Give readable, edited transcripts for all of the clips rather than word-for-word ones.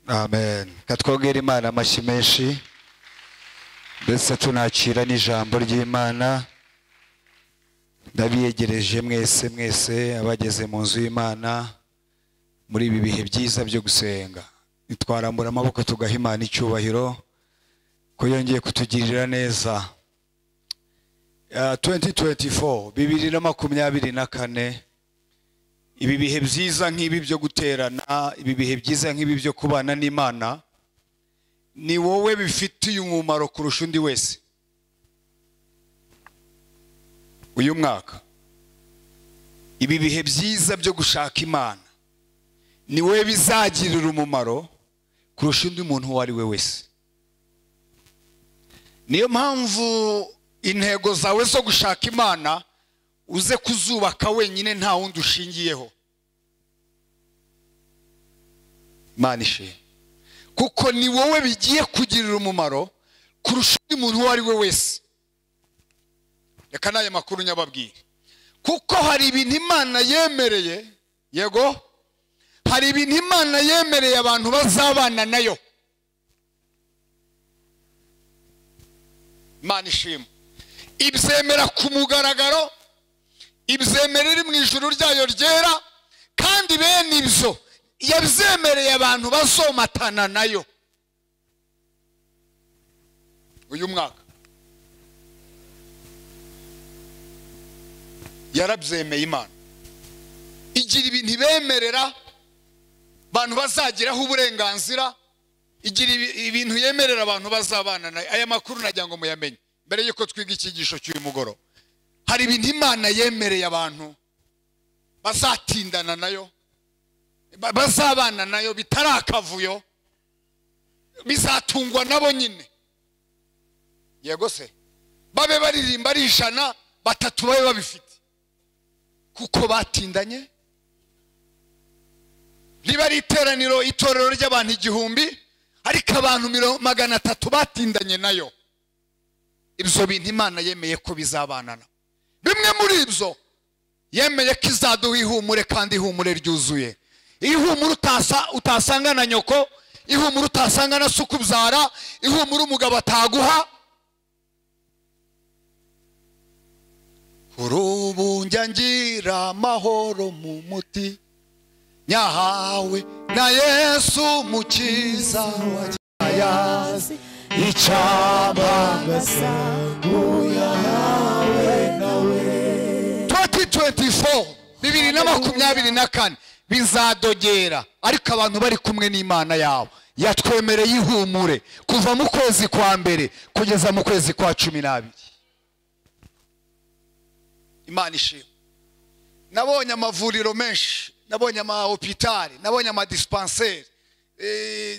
Amen. Katwongera Imana amashyi menshi, ndetse tunakira n'ijambo ry'Imana. Ndabiyegereje mwese mwese abageze mu nzu y'Imana muri ibi bihe byiza byo gusenga. Nitwarambura amaboko tugaha Imana icyubahiro ko yongeye kutugirira neza. 2024 2024, ibi bihe byiza nk'ibi byo guterana, ibi bihe byiza nk'ibi byo kubana n'Imana, ni wowe bifitiye umumaro kurusha undi wese. Uyu mwaka ibi bihe byiza byo gushaka Imana ni wowe bizagirira umumaro kurusha undi muntu uwo ari we wese. Niyo mpamvu intego zawe zo gushaka Imana uze kuzubaka wenyine, nta wundi ushingiyeho. Imana ishimwe, kuko ni wowe bigiye kugirira umumaro kurusha undi muntu uwo ari we wese. Reka n'aya makuru nyababwire, kuko hari ibintu Imana yemereye, yego, hari ibintu Imana yemereye abantu bazabana nayo. Imana ishimwe, ibyemera ku mugaragaro, ibyemera iri mu ijuru ryayo ryera, kandi bene ibyo yabyemereye abantu bazomatana nayo. Uyu mwaka yarabyemeye Imana igira ibintu ibemerera abantu bazagiraho uburenganzira, igira ibintu yemerera abantu bazabana nayo. Aya makuru nagira ngo muyamenye mbere yuko twiga icyigisho cy'uyu mugoroba. Hari ibintu Imana yemereye abantu bazatindana nayo, bazabana nayo, bitarakavuyo, bizatungwa nabo nyine. Yego se, babe baririmba ari 100, 3 babe babifite, kuko batindanye. Niba ari iteraniro, itorero ry'abantu 1000, ariko abantu 300 batindanye nayo. Ibyo bintu Imana yemeye ko bizabanana. Bimwe muri ibyo yemeye ko izaduha ihumure, kandi ihumure ryuzuye. Ihumure utasanga na nyoko, ihumure utasanga na sukubyara, ihumure umugabo ataguha. Kuri ubu njya ngira amahoro mu muti, nyahawe na Yesu mukiza wa yazi, icyamagasa uyahawe nawe. 2024 2024 bizadogera, ariko abantu bari kumwe n'Imana yabo yatwemereye ihumure kuva mu kwezi kwa mbere kugeza mu kwezi kwa 12. Imana ishimwe. Nabonye amavuriro menshi, nabonye ama hopitali, nabonye ama dispensaire,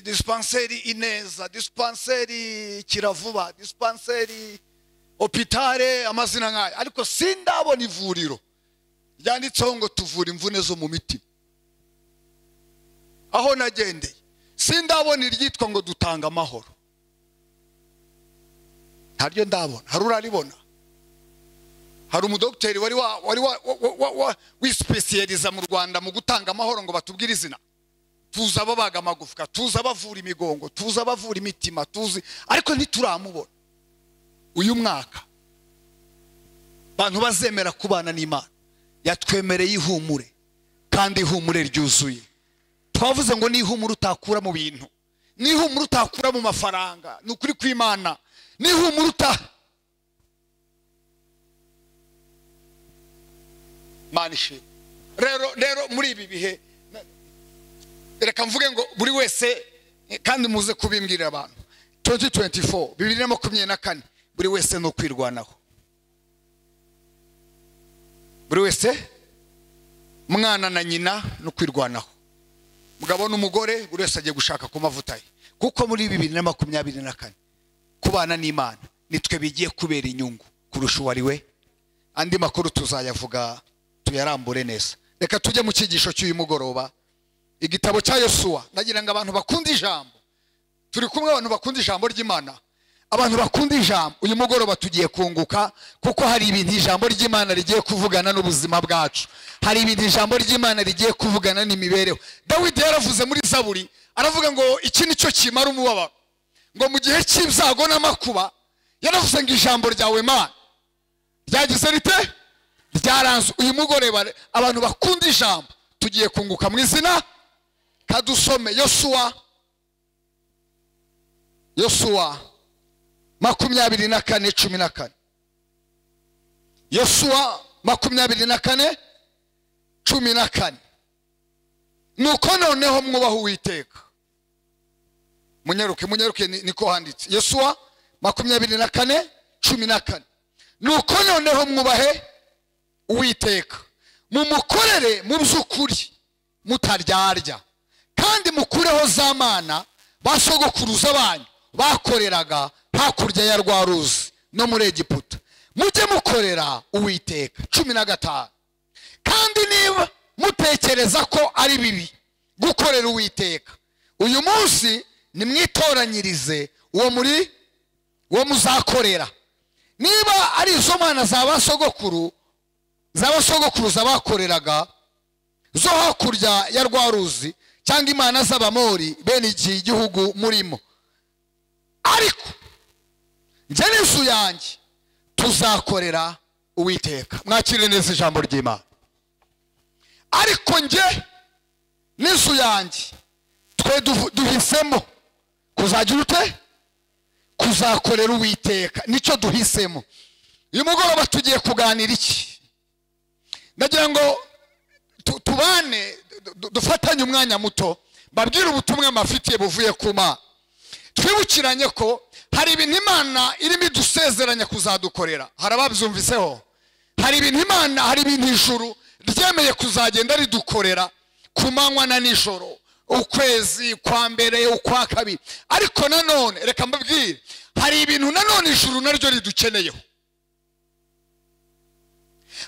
dispensaire Ineza, dispensaire Kiravuba, dispensaire hopitale, amazina nk'aya, ariko sindabona ivuriro ryanditseho ngo tuvura imvune zo mu mitima. Aho nagendeye sindabona iryitwa ngo dutanga amahoro, ntaryo ndabona. Hari uraribona? Hari umudokiteri wari wisipesiyaliza mu Rwanda mu gutanga amahoro ngo batubwire izina? Tuzi ababaga amagufwa, tuzi abavura imigongo, tuzi abavura imitima, tuzi, ariko ntituramubona. Uyu mwaka abantu bazemera kubana n'Imana yatwemereye ihumure, kandi ihumure ryuzuye. Twavuze ngo ni ihumure utakura mu bintu, ni ihumure utakura mu mafaranga, ni ukuri kw'Imana, ni ihumure uta Imana ishimwe. Rero muri ibi bihe reka mvuge ngo buri wese, kandi muze kubimbwirira abantu, 2024 2024 buri wese no kwirwanaho. Buri wese, mwana na nyina, no kwirwanaho. Mugabo n'umugore, buri wese agiye gushaka ku mavuta ye, kuko muri 2024 kubana n'Imana nitwe bigiye kubera inyungu kurusha uwari we. Andi makuru tuzayavuga tuyarambure neza. Reka tujye mu cyigisho cy'uyu mugoroba, igitabo cya Yosuwa. Nagira ngo abantu bakunda ijambo, turi kumwe, abantu bakunda ijambo ry'Imana, abantu bakunda ijambo, uyu mugoroba tugiye kunguka, kuko hari ibintu ijambo ry'Imana rigiye kuvugana n'ubuzima bwacu, hari ibintu ijambo ry'Imana rigiye kuvugana n'imibereho. Dawidi yaravuze muri Zaburi Aravuga ngo iki nicyo kimara umubabaro, ngo mu gihe cy'ibyago n'amakuba yaravuze ngo ijambo ryawe Mana ryagize rite? Ryaranze. Uyu mugore, abantu bakunda ijambo, tugiye kunguka mu izina. Kadusome Yosuwa 24:14. Yosuwa 24:14. Nuko noneho mwubaha Uwiteka. Munyaruke niko handitse. Yosuwa 24:14. Nuko noneho mwubahe Uwiteka, mumukorere mu by'ukuri mutaryarya, kandi mukureho za mana basogokuruza banyu bakoreraga hakurya ya rwa ruzi no muri Egiputa, mujye mukorera Uwiteka. 15. Kandi niba mutekereza ko ari bibi gukorera Uwiteka, uyu munsi nimwitoranyirize uwo muri uwo muzakorera. Niba ari izo mana za basogokuruza bakoreraga zo hakurya ya rwa ruzi, cyangwa imana z'Abamori bene iki gihugu murimo, ariko njye n'inzu yanjye tuzakorera Uwiteka. Mwakire neza ijambo ry'Imana. Ariko njye n'inzu yanjye twe duhisemo kuzagira ute? Kuzakorera Uwiteka. Nicyo duhisemo. Uyu mugoroba tugiye kuganira iki? Ndagira ngo tubane, dufatanye umwanya muto, babwire ubutumwa mafitiye buvuye ku Mana. Twibukiranye ko hari ibintu Imana irimo idusezeranya kuzadukorera. Hari ababyumviseho? Hari ibintu Imana, hari ibintu ijuru ryemeye kuzagenda ridukorera ku manywa na nijoro, ukwezi kwa mbere, ukwa kabiri. Ariko nanone reka mbabwire, hari ibintu nanone ijuru naryo ridukeneyeho.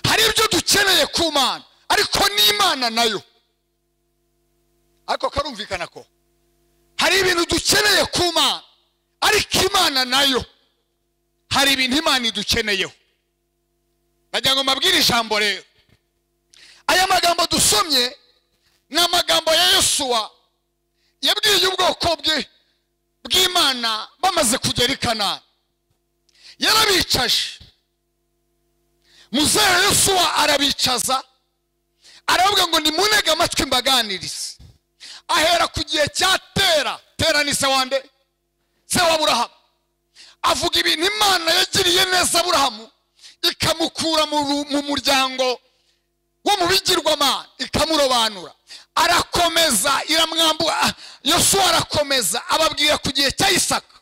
Hari ibyo dukeneye ku Mana, ariko n'Imana nayo. Ariko karumvikana ko hari ibintu dukeneye ku Mana, ariko Imana nayo hari ibintu Imana idukeneyeho. Nagira ngo mbabwire ijambo rero. Aya magambo dusomye ni amagambo ya Yosuwa yabwiye ubwoko bwe bw'Imana bamaze kugera i Kanani. Yarabicaje. Muzehe Yosuwa arabicaza, aravuga ngo nimunege amatwi mbaganirize. Ahera ku gihe cya Tera. Tera ni se wande? Se wa Aburahamu. Avuga ibintu Imana yagiriye neza Aburahamu, ikamukura mu muryango wo mu bigirwamana, ikamurobanura. Arakomeza iramwambura. Yosuwa arakomeza ababwira ku gihe cya Isaka,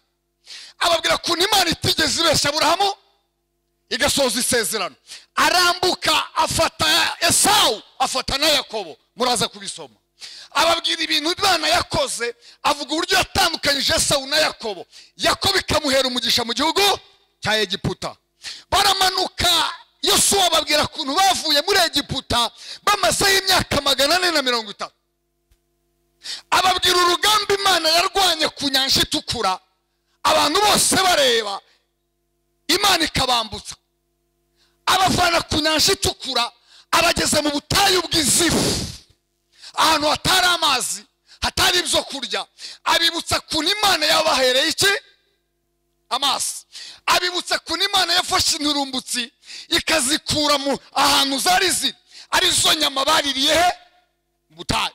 ababwira kuntu Imana itigeze ibeshya Aburahamu igasoza isezerano. Arambuka afata Esawu, afata na Yakobo. Muraza kubisoma. Ababwira ibintu Imana yakoze, avuga uburyo yatandukanyije Esawu na Yakobo, Yakobo ikamuhera umugisha mu gihugu cya Egiputa. Baramanuka, Yosuwa ababwira kuntu bavuye muri Egiputa bamazeyo imyaka 430. Ababwira urugamba Imana yarwanye ku nyanja itukura, abantu bose bareba, Imana ikabambutsa. Abavana ku nyanja itukura, abageza mu butayu bw'izifu, ahantu hatari amazi, hatari ibyo kurya. Abibutsa kuntu Imana yabahereye iki? Amazi. Abibutsa kuntu Imana yafashe inturumbutsi ikazikura mu ahantu zari ziri, arizo nyama baririye he? Mu butayu.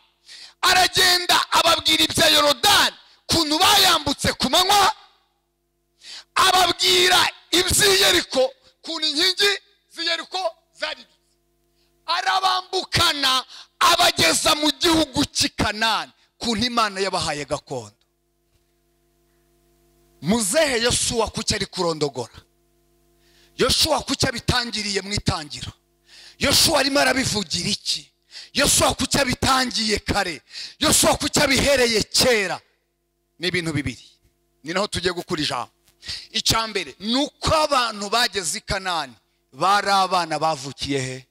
Aragenda ababwira ibya Yorodani, kuntu bayambutse ku manywa. Ababwira iby'i Yeriko, kuntu inkingi z'i Yeriko zaridutse. Arabambukana abageza mu gihugu cy'i Kanani, kuntu Imana yabahaye gakondo. Muzehe Yosuwa kuki ari kurondogora? Yosuwa kuki abitangiriye mu itangiro? Yosuwa arimo arabivugira iki? Yosuwa kuki abitangiye kare? Yosuwa kuki abihereye kera? Ni ibintu bibiri, ni naho tugiye gukura ijambo. Icya mbere ni uko abantu bageze i Kanani bari abana bavukiye he?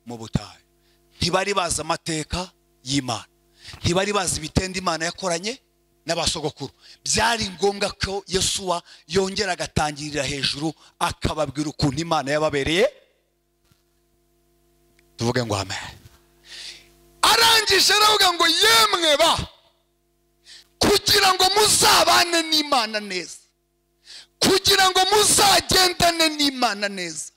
Mu butayu. Ntibari bazi amateka y'Imana, ntibari bazi ibitendo Imana yakoranye n'abasogokuru. Byari ngombwa ko Yosuwa yongera agatangirira hejuru, akababwira ukuntu Imana yababereye. Tuvuge ngo amen. Arangije aravuga ngo yemwe ba Kugira ngo muzabane n'Imana neza, kugira ngo muzagendane n'Imana neza,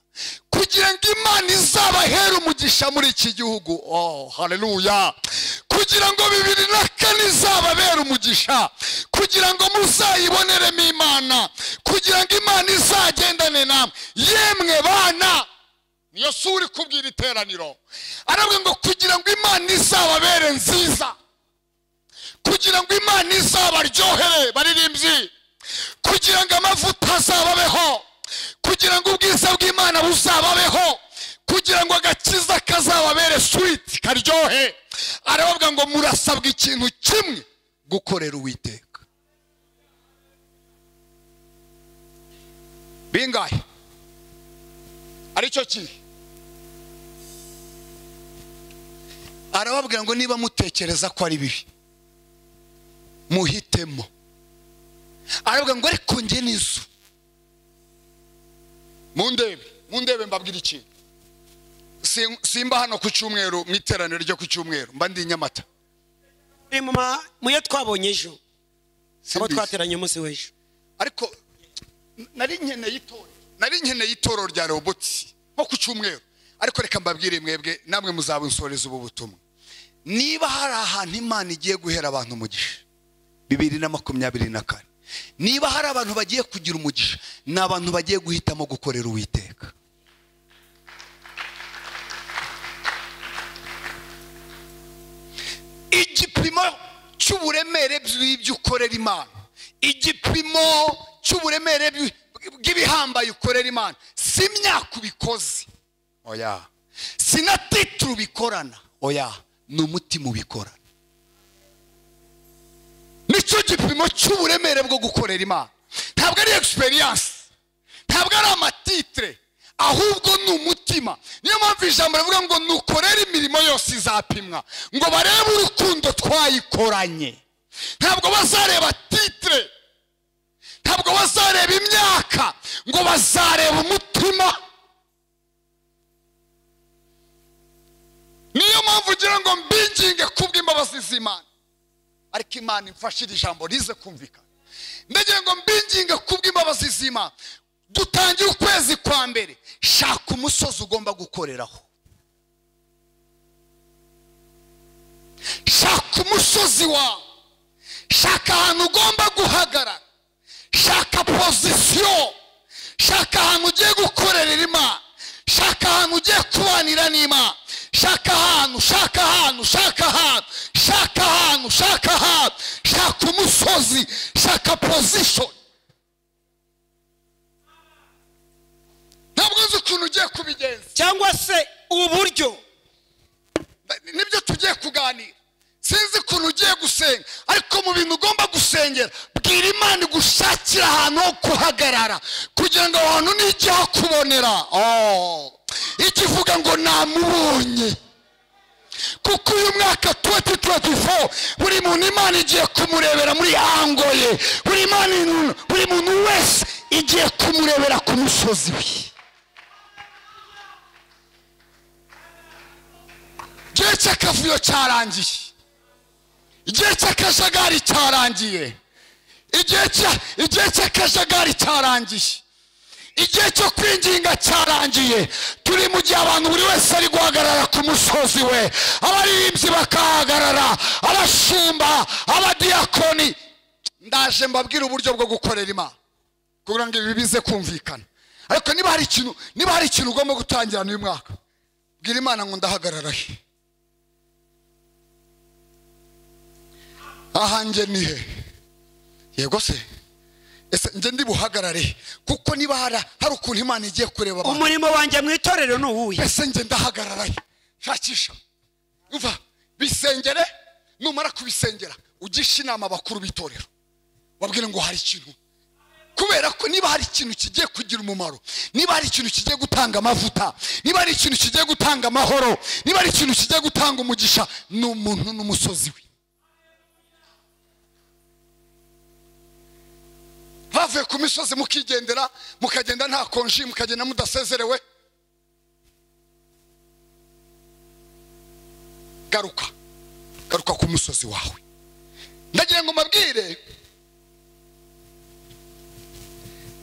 kugira ngo Imana izabahere umugisha muri iki gihugu. Oh, haleluya. Kugira ngo 2004 izababere umugisha, kugira ngo muzayiboneremo Imana, kugira ngo Imana izagendane namwe. Yemwe bana, niyo sura kubwira iteraniro, aravuga ngo kugira ngo Imana izababere nziza, kugira ngo Imana izabaryohere baririmbyi, kugira ngo amavuta azababeho, kugira ngo ubwiza bw'Imana buzababeho, kugira ngo agakiza kazababere sweet karyohe. Aravuga ngo murasabwa ikintu kimwe, gukorera Uwiteka. Bingahe aricyo ki? Arababwira ngo niba mutekereza ko ari bibi, muhitemo. Aravuga ngo ariko nge n'inzu, mundebe mbabwira ikintu. Simba hano ku cyumweru mu iteraniro ryo ku cyumweru, mba ndi Nyamata. Muyo twabonye ejo, abo twateranye umunsi w'ejo. Ariko nari nkeneye itorero rya Robotsi nko ku cyumweru. Ariko reka mbabwire mwebwe, namwe muzabunsoreza ubu butumwa. Niba hari ahantu Imana igiye guhera abantu umugisha 2024, niba hari abantu bagiye kugira umugisha, ni abantu bagiye guhitamo gukorera Uwiteka. Igipimo cy'uburemere bw'ibyo ukorera Imana, igipimo cy'uburemere bw'ibihambaye ukorera Imana, si imyaka ubikoze, oya, si na titire ubikorana, oya, ni umutima ubikorana. Nicyo gipimo cy'uburemere bwo gukorera Imana. Ntabwo ari experience, ntabwo ari amatitire, ahubwo ni umutima. Niyo mpamvu ijambo rivuga ngo nukorera imirimo yose izapimwa, ngo barebe urukundo twayikoranye. Ntabwo bazareba titire, ntabwo bazareba imyaka, ngo bazareba umutima. Niyo mpamvu ugira ngo mbinginge kubw'imbabazi z'Imana, ariko Imana imfashire ijambo rize kumvikana. Ndagira ngo mbinginge kubw'imbabazi z'Imana. Dutangiye ukwezi kwa mbere, shaka umusozi ugomba gukoreraho, shaka umusozi wawe, shaka ahantu ugomba guhagarara, shaka position, shaka ahantu ugiye gukorera Imana, shaka ahantu ugiye kubanira n'Imana, shaka ahantu, shaka ahantu, shaka ahantu, shaka ahantu, shaka ahantu, shaka umusozi, shaka position. Ntabwo nzi ukuntu ugiye kubigenza cyangwa se uburyo, nibyo tugiye kuganira. Sinzi ukuntu ugiye gusenga, ariko mu bintu ugomba gusengera, bwira Imana gushakira ahantu ho kuhagarara, kugira ngo ahantu nijye hakubonera. Ikivuga ngo namubonye. Kuko uyu mwaka 2024 buri muntu Imana igiye kumurebera muri angoye, buri muntu wese igiye kumurebera ku musozi we. Igihe cy'akavuyo cyarangiye, igihe cy'akajagari cyarangiye, igihe cy'akajagari cyarangiye, igihe cyo kwinginga cyarangiye. Turi mu gihe abantu buri wese ari guhagarara ku musozi we, abaririmbyi bakahagarara, abashumba, abadiyakoni. Ndaje mbabwira uburyo bwo gukorera Imana kugira ngo ibi bize kumvikana. Ariko niba hari ikintu ugomba gutangira n'uyu mwaka, bwira Imana ngo ndahagarara he, ahanjye ni he? Yego se, ese nje ndi buhagarare? Kuko niba hari ukuntu Imana igiye kureba abantu, umurimo wanjye mu itorero ni uwuhe? Ese nje ndahagarara he? Shakisha, umva, bisengere. Numara kubisengera, ugisha inama abakuru b'itorero, wabwire ngo hari ikintu. Kubera ko niba hari ikintu kigiye kugira umumaro, niba hari ikintu kigiye gutanga amavuta, niba hari ikintu kigiye gutanga amahoro, niba hari ikintu kigiye gutanga umugisha, ni umuntu n'umusozi we. Bavuye ku misozi mukigendera, mukagenda nta konji, mukagenda mudasezerewe. Garuka, garuka ku musozi wawe. Ndagira ngo mbabwire,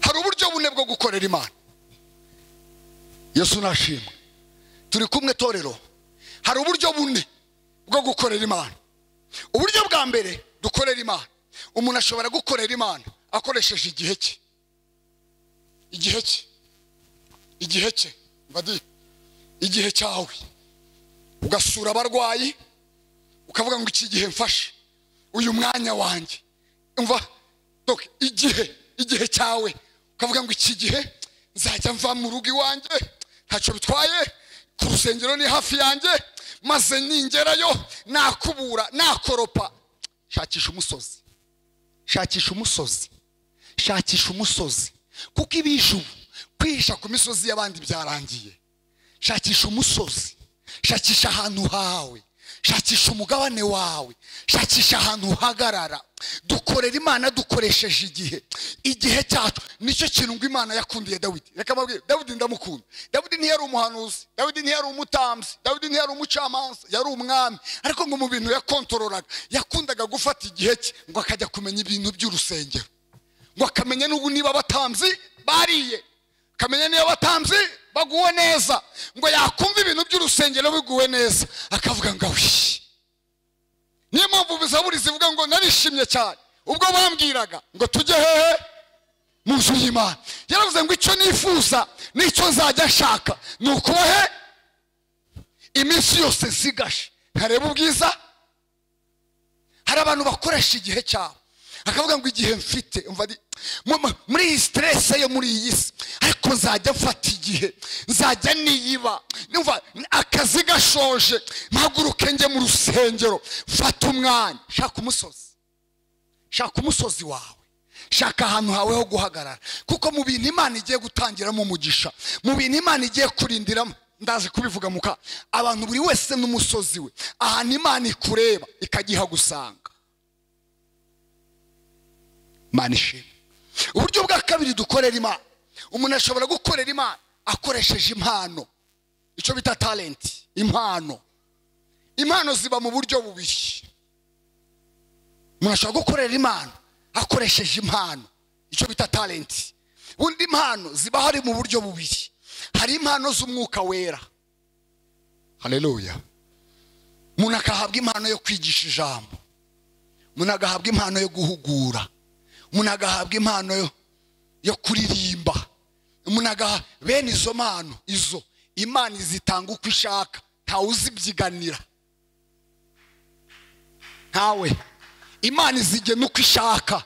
hari uburyo bune bwo gukorera Imana. Yesu nashimwe. Turi kumwe torero. Hari uburyo bune bwo gukorera Imana. Uburyo bwa mbere dukorera Imana, umuntu ashobora gukorera Imana akoresheje igihe cye. Igihe cye. Igihe cye. Mbadi. Igihe cyawe. Ugasura abarwayi, ukavuga ngo iki gihe mfashe, uyu mwanya wanjye. Umva, donc igihe cyawe, ukavuga ngo iki gihe nzajya mva mu rugo iwanjye, ntacyo bitwaye, ku rusengero ni hafi yanjye, maze ningerayo nakubura, nakoropa. Shakisha umusozi. Shakisha umusozi. Shakisha umusozi. Kuko ibije ubu kwihisha ku misozi y'abandi byarangiye. Shakisha umusozi. Shakisha ahantu hawe. Shakisha umugabane wawe. Shakisha ahantu uhagarara. Dukorera Imana dukoresheje igihe. Igihe cyacu nicyo kintu ngo Imana yakundiye Dawidi. Reka mbabwire, Dawidi ndamukunda. Dawidi ntiyari umuhanuzi, Dawidi ntiyari umutambyi, Dawidi ntiyari umucamanza, yari umwami. Ariko ngo mu bintu yakontororaga, yakundaga gufata igihe cye ngo akajya kumenya ibintu by'urusengero. Ngo akamenya n'ubu niba abatambyi bariye, akamenya niba abatambyi baguwe neza, ngo yakumva ibintu by'urusengero biguwe neza, akavuga ngo awi. Niyo mpamvu Zaburi zivuga ngo narishimye cyane ubwo bambwiraga ngo tujye hehe mu nzu y'Imana. Yaravuze ngo icyo nifuza n'icyo nzajya nshaka ni ukuba he iminsi yose nsigaje nkareba ubwiza. Hari abantu bakoresha igihe cyabo, akavuga ngo igihe mfite, umva muri iyi stress yo muri iyi si, ariko nzajya mfata igihe, nzajya niyiba, numva akazi gashoje, mpaguruke njye mu rusengero, mfata umwanya. Shaka umusozi. Shaka umusozi wawe. Shaka ahantu hawe ho guhagarara. Kuko mu bintu Imana igiye gutangiramo umugisha, mu bintu Imana igiye kurindiramo, ndaje kubivuga muka, abantu buri wese n'umusozi we, ahantu Imana ikureba ikagiha gusanga. Imana ishimwe. Uburyo bwa kabiri dukorera Imana, umuntu ashobora gukorera Imana akoresheje impano, icyo bita talent. Impano. Impano ziba mu buryo bubiri. Umuntu ashobora gukorera Imana akoresheje impano, icyo bita talent. Ubundi impano ziba hari mu buryo bubiri. Hari impano z'umwuka wera. Haleluya. Umuntu akahabwa impano yo kwigisha ijambo, umuntu agahabwa impano yo guhugura, umuntu agahabwa impano yo kuririmba, umuntu agaha bene izo mpano. Izo Imana izitanga uko ishaka, ntawe uzibyiganira. Ntawe. Imana izigena uko ishaka.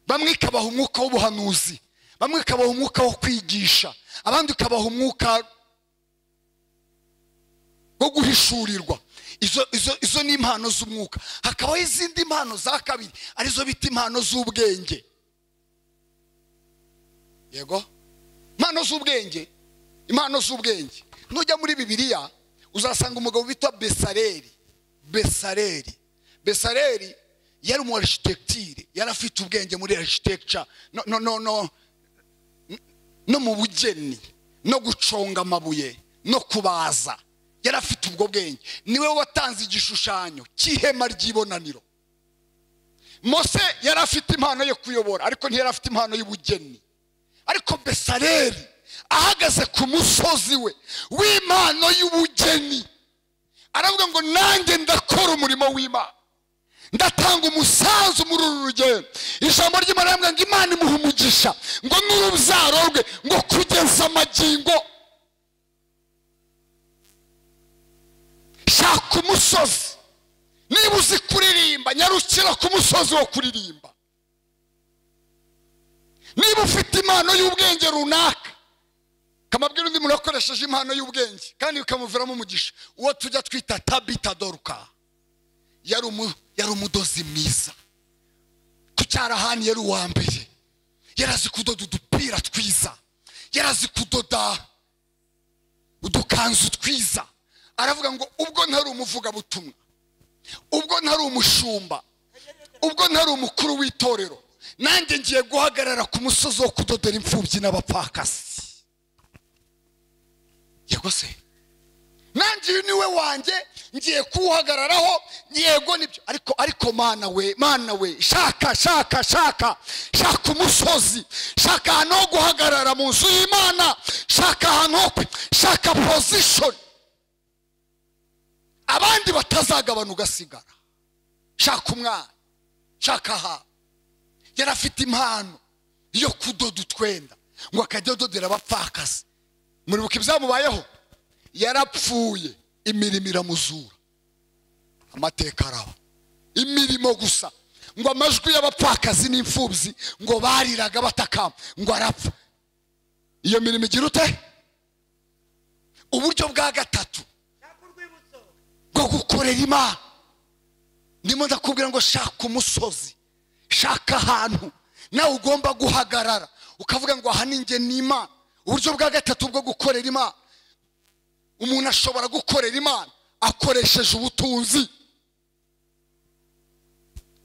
Bamwe ikabaha umwuka w'ubuhanuzi, bamwe ikabaha umwuka wo kwigisha, abandi ikabaha umwuka wo guhishurirwa. Izo ni impano z'umwuka. Hakabaho izindi impano za kabiri, arizo bita impano z'ubwenge. Yego, impano z'ubwenge. Impano z'ubwenge. Nujya muri Bibiliya uzasanga umugabo bita Besareli. Besareli. Besareli yari umu architecture, yari afite ubwenge muri architecture, no mu bugeni, no guconga amabuye, no kubaza. Yari afite ubwo bwenge. Niwe watanze igishushanyo cy'ihema ry'ibonaniro. Mose yari afite impano yo kuyobora, ariko ntiyari afite impano y'ubugeni. Ariko Besareli ahagaze ku musozi we w'impano y'ubugeni, aravuga ngo nanjye ndakora umurimo w'Imana, ndatanga umusanzu muri uru rugendo. Ijambo ry'Imana rivuga ngo Imana imuha umugisha ngo n'urubyaro rwe ngo kugeza amagingo. Shaka umusozi. Niba uzi kuririmba, nyarukira ku musozi wo kuririmba. Niba ufite impano y'ubwenge runaka, kamabwira undi muntu akoresheje impano y'ubwenge kandi bikamuviramo umugisha, uwo tujya twita Tabita Doruka, yari umudozi mwiza. Ku cyarahani yari uwa mbere. Yarazi kudoda udupira twiza, yarazi kudoda udukanzu twiza. Aravuga ngo ubwo ntari umuvugabutumwa, ubwo ntari umushumba, ubwo ntari umukuru w'itorero, nanjye ngiye guhagarara ku musozi wo kudodera imfubyi n'abapfakasi. Yego se, Nanjye niwe wanjye ngiye kuhagararaho, yego nibyo, ariko mana we, mana we, shaka shaka shaka shaka umusozi, shaka ahantu ho guhagarara mu nzu y'Imana, shaka ahantu ho, shaka position abandi batazagabana ugasigara. Shaka umwana, shaka aha. Yari afite impano yo kudoda utwenda ngo akajya adodera abapfakazi. Muribuka ibyamubayeho, yarapfuye imirimo iramuzura, amateka araba imirimo gusa, ngo amajwi y'abapfakazi n'imfubyi ngo bariraga batakamba ngo arapfa. Iyo mirimo igira ute? Uburyo bwa gatatu bwo gukorera Imana, ndimo ndakubwira ngo shaka umusozi, shaka ahantu nawe ugomba guhagarara ukavuga ngo aha ninjye ni Imana. Uburyo bwa gatatu bwo gukorera Imana, umuntu ashobora gukorera Imana akoresheje ubutunzi.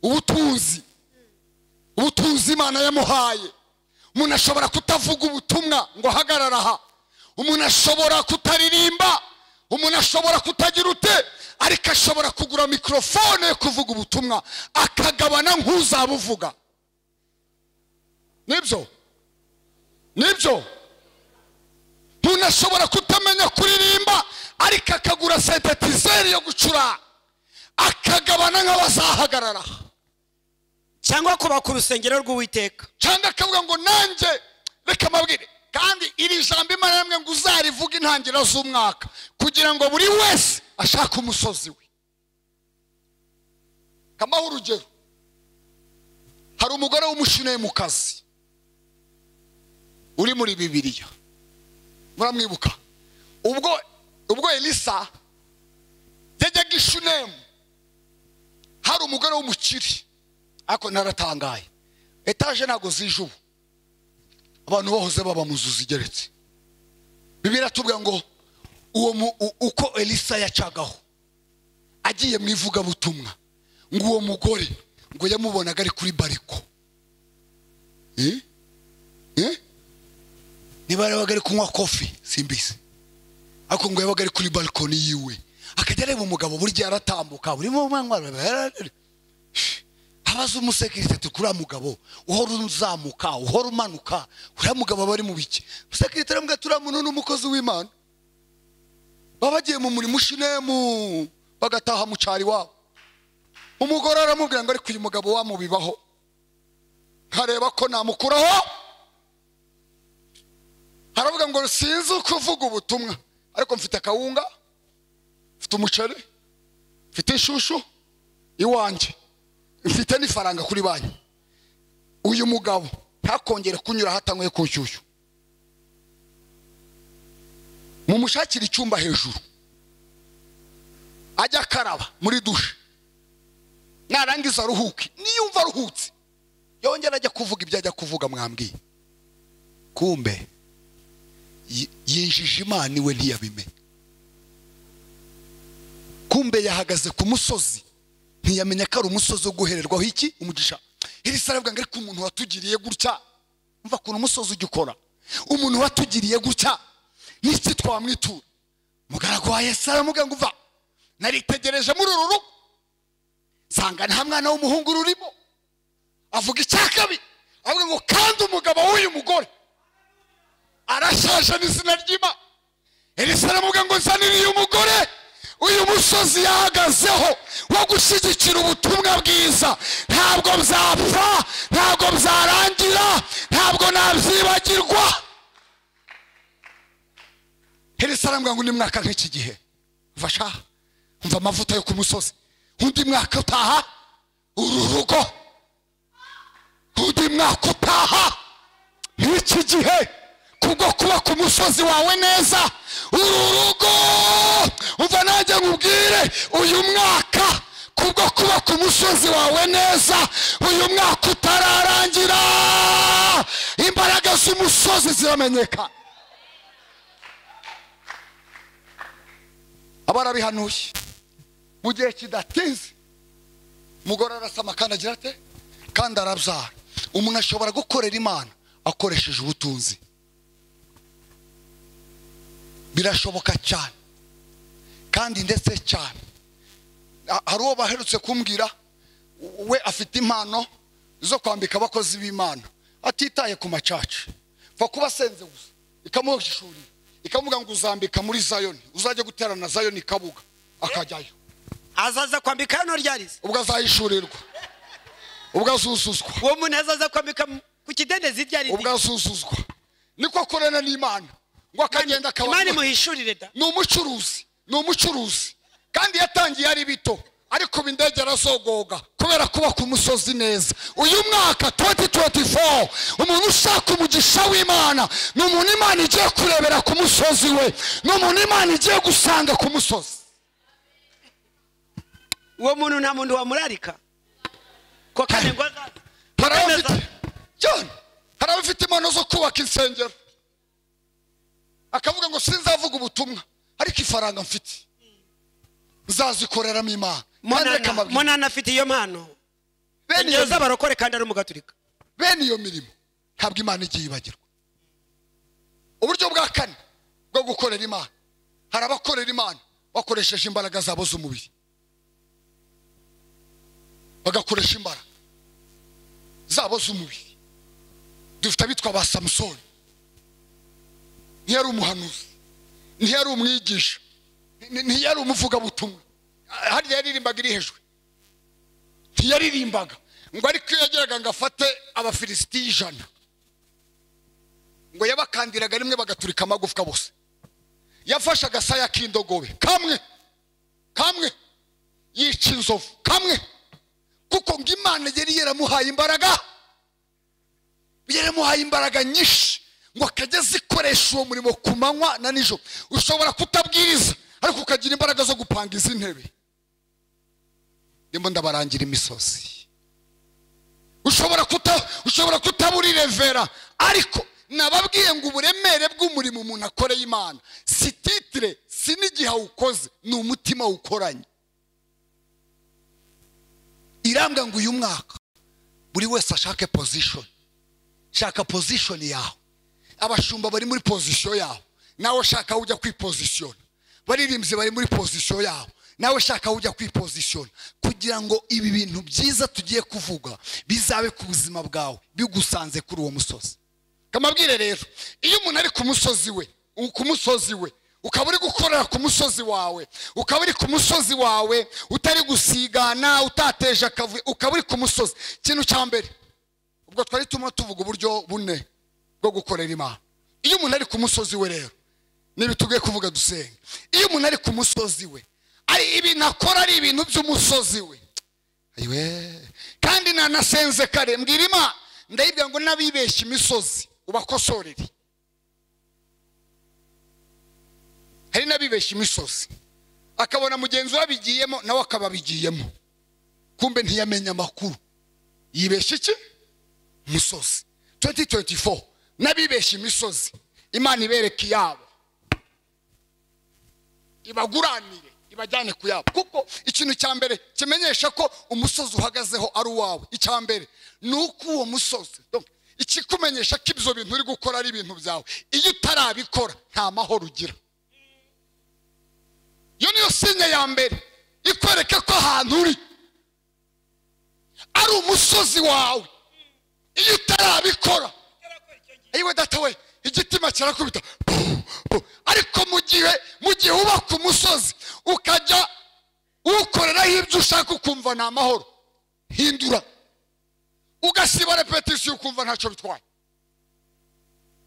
Ubutunzi, ubutunzi Imana yamuhaye. Umuntu ashobora kutavuga ubutumwa ngo hagarara aha, umuntu ashobora kutaririmba, umuntu ashobora kutagira ute, ariko ashobora kugura mikrofone yo kuvuga ubutumwa akagabana nk'uzabuvuga. Nibyo, nibyo. Umuntu ashobora kutamenya kuririmba ariko akagura synthesizer yo gucura akagabana nk'abazahagarara, cyangwa kuba ku rusengero rw'Uwiteka, cyangwa akavuga ngo nanjye reka mabwire. Kandi iri jambo Imana yamwe ngo uzarivuga intangiriro z'umwaka kugira ngo buri wese ashake umusozi we. Kamaho urugero, hari umugore w'umushunemukazi uri muri Bibiliya, muramwibuka. Ubwo Elisa yajyaga i Shunemu, hari umugore w'umukire, ariko naratangaye, etaje ntago zije ubu, abantu bahoze baba mu nzu zigeretse. Bibiliya iratubwira ngo uwo uko Elisa yacagaho agiye mu ivugabutumwa, ngo uwo mugore ngo yamubonaga ari kuri bariko, niba yabaga ari kunywa kofi simbizi, ariko ngo yabaga ari kuri balkoni yiwe akajya areba umugabo buri gihe aratambuka, buri mwanywa. Abaza umusekirite ati kuri mugabo uhora uzamuka uhora umanuka, uriya mugabo aba ari mu biki? Umusekirite aramubwira ati uriya muntu ni umukozi w'Imana. Baba bagiye mu murimo Shinemu bagataha mu cyari wabo. Umugore aramubwira ngo ariko uyu mugabo wamubibaho nkareba ko namukuraho. Haravuga ngo sinzi kuvuga ubutumwa, ariko mfite akawunga, mfite umuceri, mfite ishushu iwanjye, mfite n'ifaranga kuri banki. Uyu mugabo ntakongere kunyura hatanguye ku nshyushyu, mumushakira icyumba hejuru ajya akaraba muri dushe, narangiza aruhuke, niyumva aruhutse yongera ajya kuvuga ibyo ajya kuvuga mwambwiye. Kumbe yinjije Imana iwe ntiyabimenya. Kumbe yahagaze ku musozi ntiyamenya ko ari umusozi wo guhererwaho iki umugisha. Elisa aravuga ngo ariko umuntu watugiriye gutya, umva ukuntu umusozi ujya ukora, umuntu watugiriye gutya n'iki twamwitura? Mugaragu wa Yesu aramubwira ngo uva, naritegereje muri uru rugo nsanga nta mwana w'umuhungu rurimo. Avuga icya kabiri, avuga ngo kandi umugabo w'uyu mugore arashaje n'izina ry'Imana. Elisa aramubwira ngo nzanire uyu mugore uyu musozi yahagazeho wo gushyigikira ubutumwa bwiza, ntabwo byapfa, ntabwo byarangira, ntabwo nabyibagirwa. Elisa aramubwira ngo undi mwaka nk'iki gihe mva umva amavuta yo ku musozi, undi mwaka utaha uru rugo, undi mwaka utaha nk'iki gihe kubwo kuba ku musozi wawe neza uru rugo. Umva nanjye nkubwire, uyu mwaka kubwo kuba ku musozi wawe neza, uyu mwaka utararangira imbaraga z'umusozi ziramenyekana. Abarabihanuye mu gihe kidatinze, umugore arasama kandi agira ate? Kandi arabyara. Umuntu ashobora gukorera Imana akoresheje ubutunzi, birashoboka cyane. Kandi ndetse cyane hari uwo baherutse kumbwira, we afite impano zo kwambika abakozi b'Imana atitaye ku macaca, pfa kuba asenze gusa ikamuhishurira, ikamuvuga ngo uzambika muri Zayoni, uzajya guterana Zayoni Kabuga, akajyayo. Azaza kwambika hano ryarize, ubwo azahishurirwa, ubwo azuzuzwa. Uwo muntu azaza kwambika ku kidendezi ryarize, ubwo azuzuzwa. Niko akorana n'Imana, ngo akagenda akaba Imana imuhishurire da. Ni umucuruzi, ni umucuruzi, kandi yatangiye ari bito, ariko indege arazogoga kubera kuba ku musozi neza. Uyu mwaka 2024 umuntu ushaka umugisha w'Imana ni umuntu Imana igiye kurebera ku musozi we, ni umuntu Imana igiye gusanga ku musozi. Uwo muntu nta muntu wamurarika ko kandi ngo hari abafite impano zo kubaka insengero, akavuga ngo sinzavuga ubutumwa ariko ifaranga mfite nzazikoreramo Imana. Munana afite iyo mpano, bene z'abarokore kandi ari umugaturika. Bene iyo mirimo ntabwo Imana igiye ibagirwa. Uburyo bwa kane bwo gukorera Imana, hari abakorera Imana bakoresheje imbaraga zabo z'umubiri, bagakoresha imbaraga zabo z'umubiri. Dufite abitwa ba Samusoni, ntiyari umuhanuzi, ntiyari umwigisha, ntiyari umuvugabutumwa, harya yaririmbaga iri hejuru, ntiyaririmbaga ngo, ariko iyo yageraga ngo afate Abafilisitiya 100 ngo yabakandiraga rimwe bagaturika amagufwa bose. Yafashe agasaya k'indogobe kamwe kamwe, yica inzovu kamwe, kuko ngo Imana yari yaramuhaye imbaraga, yaramuhaye imbaraga nyinshi ngo akajya zikoresha uwo murimo ku manywa na nijoro. Ushobora kutabwiriza ariko ukagira imbaraga zo gupanga izi ntebe. Ndimo ndabarangira imisozi. Ushobora kutabura revera, ariko nababwiye ngo uburemere bw'umurimo umuntu akoreye Imana si titre, si n'igihe awukoze, ni umutima ukoranye. Irambwa ngo uyu mwaka buri wese ashake position. Shaka position yawe. Abashumba bari muri position yawe, nawe shaka ujya kwiposition. Baririmbyi bari muri position yawe, nawe shaka ujya kwiposition, kugira ngo ibi bintu byiza tugiye kuvuga bizabe ku buzima bwawe bigusanze kuri uwo musozi. Kamabwire rero, iyo umuntu ari ku musozi we, ku musozi we, ukaba uri gukorera ku musozi wawe, ukaba uri ku musozi wawe utari gusigana, utateje akavuyo, ukaba uri ku musozi. Ikintu cya mbere, ubwo twari turimo tuvuga uburyo bune bwo gukorera Imana. Iyo umuntu ari ku musozi we rero, niba tugiye kuvuga dusenga, iyo umuntu ari ku musozi we, ari ibintu akora ari ibintu by'umusozi we. Ayiwe, kandi nanasenze kare mbwira Imana, ndayibwira ngo n'abibeshya imisozi ubakosorere. Hari n'abibeshya imisozi, akabona mugenzi we abigiyemo nawe akaba abigiyemo, kumbe ntiyamenya amakuru. Yibeshya iki? Musozi. 2024 n'abibeshya imisozi, Imana ibereke iyabo, ibaguranire, ibajyane ku yabo. Kuko ikintu cya mbere kimenyesha ko umusozi uhagazeho ari uwawe, icya mbere ni uko uwo musozi, donc ikikumenyesha ko ibyo bintu uri gukora ari ibintu byawe, iyo utarabikora nta mahoro ugira. Iyo niyo sinye ya mbere ikwereka ko ahantu uri ari umusozi wawe. Iyo utarabikora, ayiwe data we, igitima kirakubita. Ariko mu gihe uba ku musozi ukajya ukoreraho ibyo ushaka ukumva ni amahoro, hindura, ugasiba repetition ukumva ntacyo bitwaye.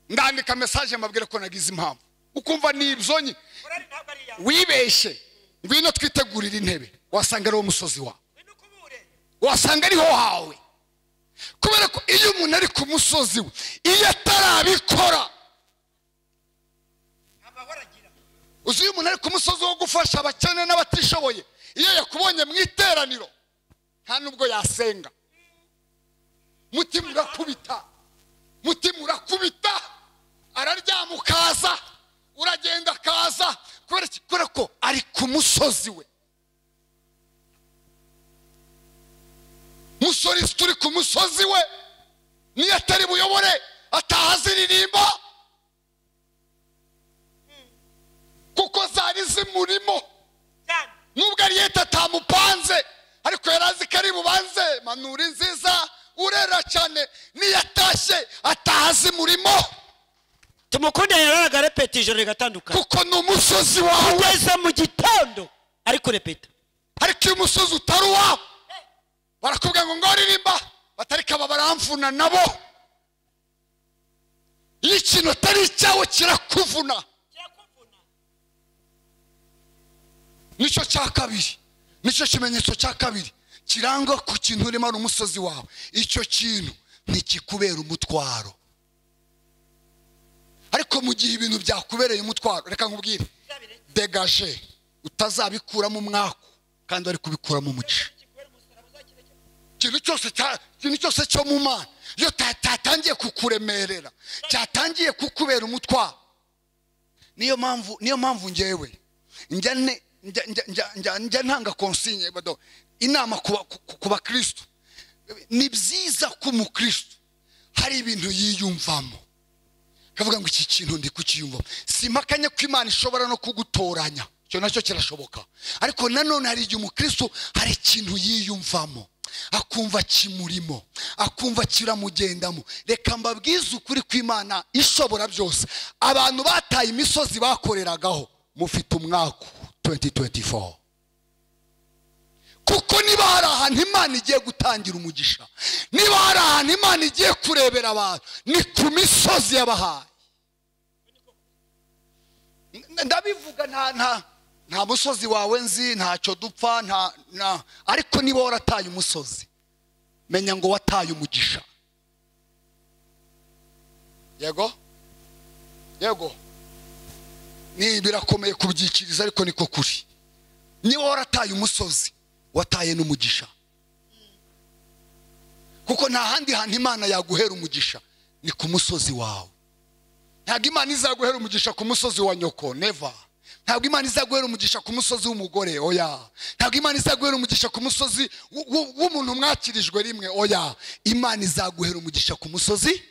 Ndandika message mbabwira ko nagize impamvu, ukumva ni ibyo nye wibeshye. Ngwino twitegurire intebe, wasanga ari umusozi wawe, wasanga ariho hawe. Kubera ko iyo umuntu ari ku musozi we, iyo atarabikora, uzi iyo umuntu ari ku musozi wo gufasha abakene n'abatishoboye, iyo yakubonye mu iteraniro nta nubwo yasenga, mutima urakubita, mutima urakubita, araryama ukaza, uragenda akaza, kubera ko ari ku musozi we. Musorisite uri ku musozi we, niyo atari buyobore ataha ziririmba, kuko zari zimurimo. cyane niyo atashye ataha azimurimo. Tumukunde yararaga repeta ijoro rigatandukana, kuko ni umusozi wawe. Kugeza mu gitondo ari kurepeta. Ariko iyo umusozi utari uwawe barakubwira ngo ngoririmba, batarika aba baramvuna nabo. Iyo ikintu atari icyawe kirakuvuna. Nicyo cya kabiri, nicyo kimenyetso cya kabiri kiranga ku kintu urimo ari umusozi wawe. Icyo kintu ntikikubera umutwaro. Ariko mu gihe ibintu byakubereye umutwaro, reka nkubwire, degaje, utazabikuramo umwaku kandi wari kubikuramo umugisha. Ikintu cyose cyo mu Mana iyo cyatangiye kukuremerera, cyatangiye kukubera umutwaro. Niyo mpamvu ngewe njya ntanga consigne, inama ku bakristo. Ni byiza ko umukristo hari ibintu yiyumvamo kavuga ngo iki kintu ndi kukiyumvamo. Simpakanya ko Imana ishobora no kugutoranya, icyo nacyo kirashoboka. Ariko nanone hari igihe umukristo hari ikintu yiyumvamo akumva kimurimo, akumva kiramugendamo. Reka mbabwize ukuri kw'Imana ishobora byose, abantu bataye imisozi bakoreragaho mufite umwaka 2024. Kuko niba hari ahantu Imana igiye gutangira umugisha, niba hari ahantu Imana igiye kurebera abantu, ni ku misozi yabahaye. Ndabivuga nta musozi wawe nzi, ntacyo dupfa, nta ariko niba warataye umusozi, menya ngo wataye umugisha. Yego yego, ni birakomeye kubyikiriza ariko niko kuri. Niba warataye umusozi, wataye n'umugisha. Kuko nta handi hantu Imana yaguhera umugisha, ni ku musozi wawe. Ntabwo Imana izaguhera umugisha ku musozi wa nyoko, never. Ntabwo Imana izaguhera umugisha ku musozi w'umugore, oya. Ntabwo Imana izaguhera umugisha ku musozi w'umuntu mwakirijwe rimwe, oya. Imana izaguhera umugisha ku musozi.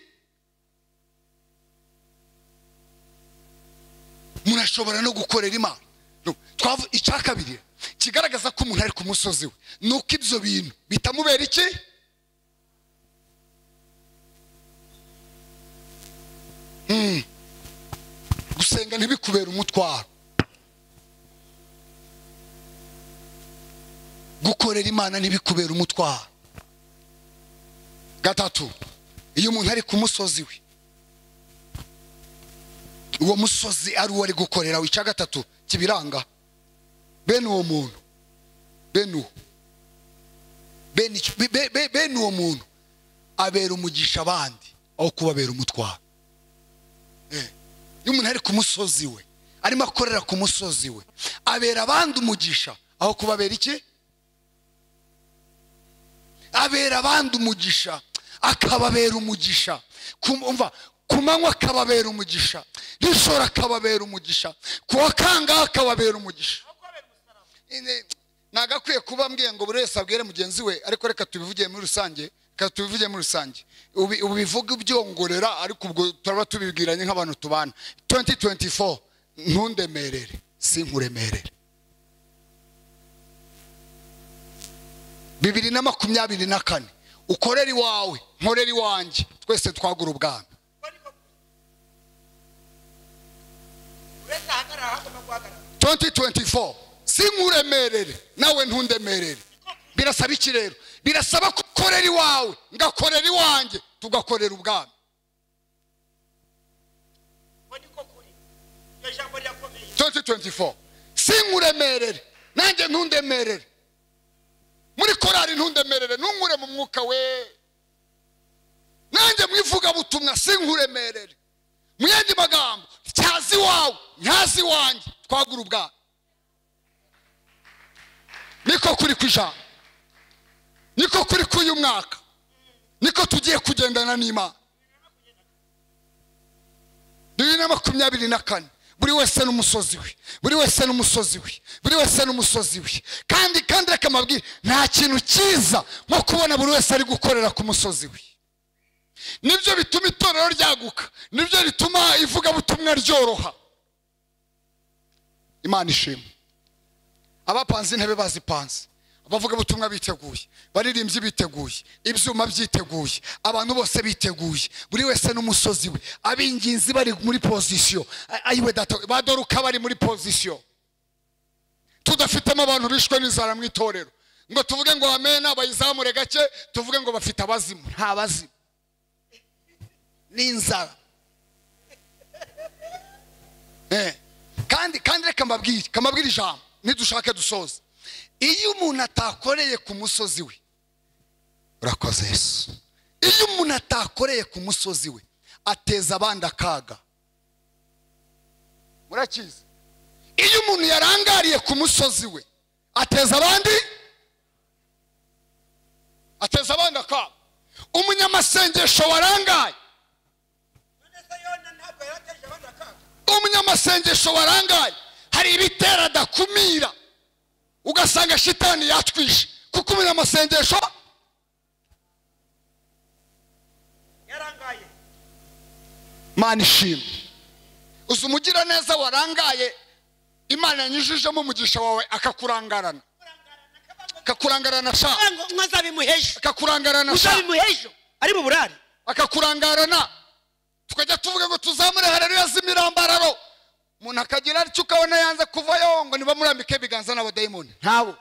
Murashobora no gukorera Imana. Icya kabiri kigaragaza ko umuntu ari ku musozi we, nuko ibyo bintu bitamubera iki? Gusenga ntibikubera umutwaro, gukorera Imana ntibikubera umutwaro. Gatatu, iyo umuntu ari ku musozi we, uwo musozi ari uwo ari gukorera. Icya gatatu kibiranga bene uwo muntu, bene uwo muntu abera umugisha abandi aho kubabera umutwaro. Iyo umuntu ari ku musozi we, arimo akorera ku musozi we, abera abandi umugisha aho kubabera iki? Abera abandi umugisha, akababera umugisha. Umva, ku manywa akababera umugisha, nijoro akababera umugisha, ku wa kangahe akababera umugisha. Nagakwiye kuba mbwiye ngo buri wese abwire mugenzi we, ariko reka tubivuge muri rusange, reka tubivuge muri rusange. Ubivuge ubyongorera, ariko ubwo turaba tubibwiranye nk'abantu tubana. 2024 ntundemerere, sinkuremerere. 2024 ukorera iwawe, nkorera iwanjye, twese twagura ubwami. 2024 sinkuremerere nawe ntundemerere. Birasaba iki rero? Birasaba gukorera iwawe, ngakorera iwanjye, tugakorera ubwami. 2024 sinkuremerere nanjye ntundemerere. Muri korari ntundemerere, ntunkure mu mwuka we. Nanjye mwivuga butumwa sinkuremerere. Mu yandi magambo, cyazi wawe, nyazi wanjye, twagura ubwami. Niko kuri kwijana, niko kuri kuyu mwaka, niko tugiye kugendana n'Imana. 2024 buri wese n'umusozi we, buri wese n'umusozi we, buri wese n'umusozi we. Kandi reka mabwire, nta kintu cyiza nko kubona buri wese ari gukorera ku musozi we. Nibyo bituma itorero ryaguka, nibyo bituma ivugabutumwa ryoroha. Imana ishimwe. Abapanze intebe bazipanze, Abavuga butumwa biteguye, baririmbyi biteguye, ibyuma byiteguye, abantu bose biteguye, buri wese n'umusozi we, abinginzi bari muri position, ayiwe data badoruka bari muri position. Tudafitemo abantu bishwe n'inzara mu itorero ngo tuvuge ngo amena bayizamure gake, tuvuge ngo bafite abazimu. Nta bazimu, n'inzara. Kandi reka mbabwire ijambo nidushake dusoze. Iyo umuntu atakoreye ku musozi we, urakoze Yesu. Iyo umuntu atakoreye ku musozi we ateza abandi akaga. Murakizi? Iyo umuntu yarangariye ku musozi we ateza abandi akaga. Umunyamasengesho warangaye, umunyamasengesho warangaye hari ibitera adakumira, ugasanga shitani yatwishe kuko umunyamasengesho yarangaye. Mana ishimwe. Uzi umugira neza warangaye, Imana yanyujijemo umugisha wawe akakurangarana, akakurangarana sha, akakurangarana sha, ari mu burari akakurangarana. Tukajya tuvuga ngo tuzamure haleluya z'imirambararo, umuntu akagira atyo ukabona yanze kuvayo ngo nibamurambike ibiganza n'abadayimoni. Ntabo,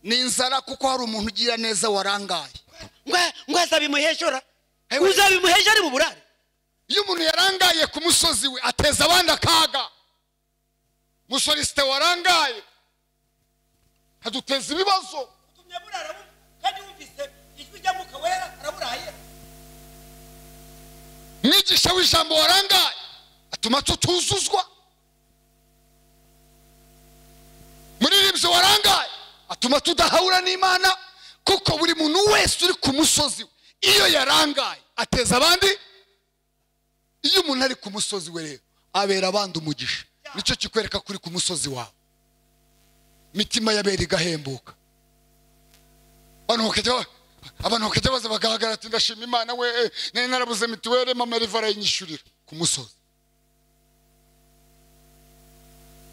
ni inzara, kuko hari umuntu ugira neza warangaye. Ngo azabimuhejora, uzabimuheje ari mu burari. Iyo umuntu yarangaye ku musozi we ateza abandi akaga. Musorisite warangaye aduteza ibibazo. Mwigisha w'ijambo warangaye atuma tutuzuzwa. Muririmbyi warangaye atuma tudahura n'Imana, kuko buri muntu wese uri ku musozi iyo yarangaye ateza abandi. Iyo umuntu ari ku musozi we rero abera abandi umugisha. Nicyo kikwereka kuri ku musozi wawe, mitima yabera igahembuka. Abantu bakajya baza bagahagarara ati ndashima Imana we, nari narabuze mituweli, mama riva arayinyishyurira ku musozi.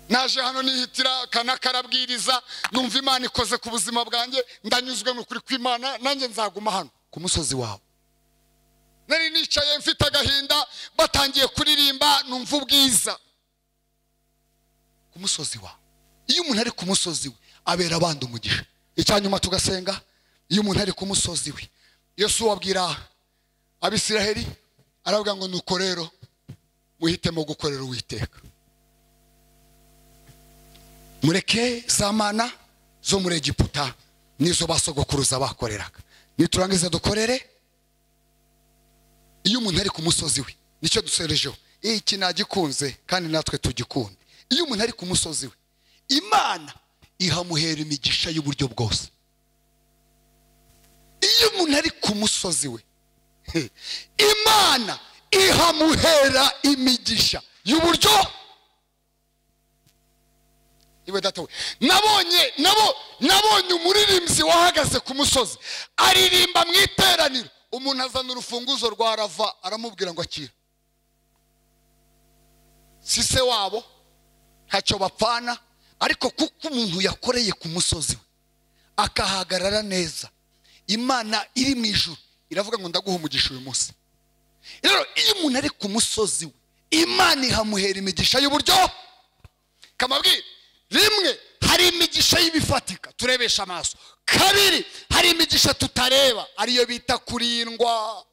Naje hano nihitira kanakarabwiriza, numva Imana ikoze ku buzima bwanjye, ndanyuzwe n'ukuri kw'Imana, nanjye nzaguma hano ku musozi wawe. Nari nicaye mfite agahinda, batangiye kuririmba numva ubwiza ku musozi wawe. Iyo umuntu ari ku musozi we abera abandi umugisha. Icyanyuma tugasenga. Iyo umuntu ari ku musozi we, Yesu wabwira Abisiraheli aravuga ngo nuko rero muhitemo gukorera Uwiteka, mureke za mana zo muri Egiputa nizo basogokuruza bakoreraga, niturangiza dukorere. Iyo umuntu ari ku musozi we, nicyo duserejeho, iki nagikunze kandi natwe tugikunde. Iyo umuntu ari ku musozi we, Imana ihamuhera imigisha y'uburyo bwose. Iyo umuntu ari ku musozi we, Imana ihamuhera imigisha y'uburyo. Iwe data we, nabonye umuririmbyi wahagaze ku musozi aririmba mu iteraniro, umuntu azana urufunguzo rwa rava aramubwira ngo akira. Si se wabo, ntacyo bapfana, ariko kuko umuntu yakoreye ku musozi we akahagarara neza, Imana iri mu ijuru iravuga ngo ndaguha umugisha uyu munsi. Rero iyo umuntu ari ku musozi we, Imana ihamuhera imigisha y'uburyo. Kamabwira rimwe, hari imigisha y'ibifatika turebesha amaso. Kabiri, hari imigisha tutareba ariyo bita kurindwa.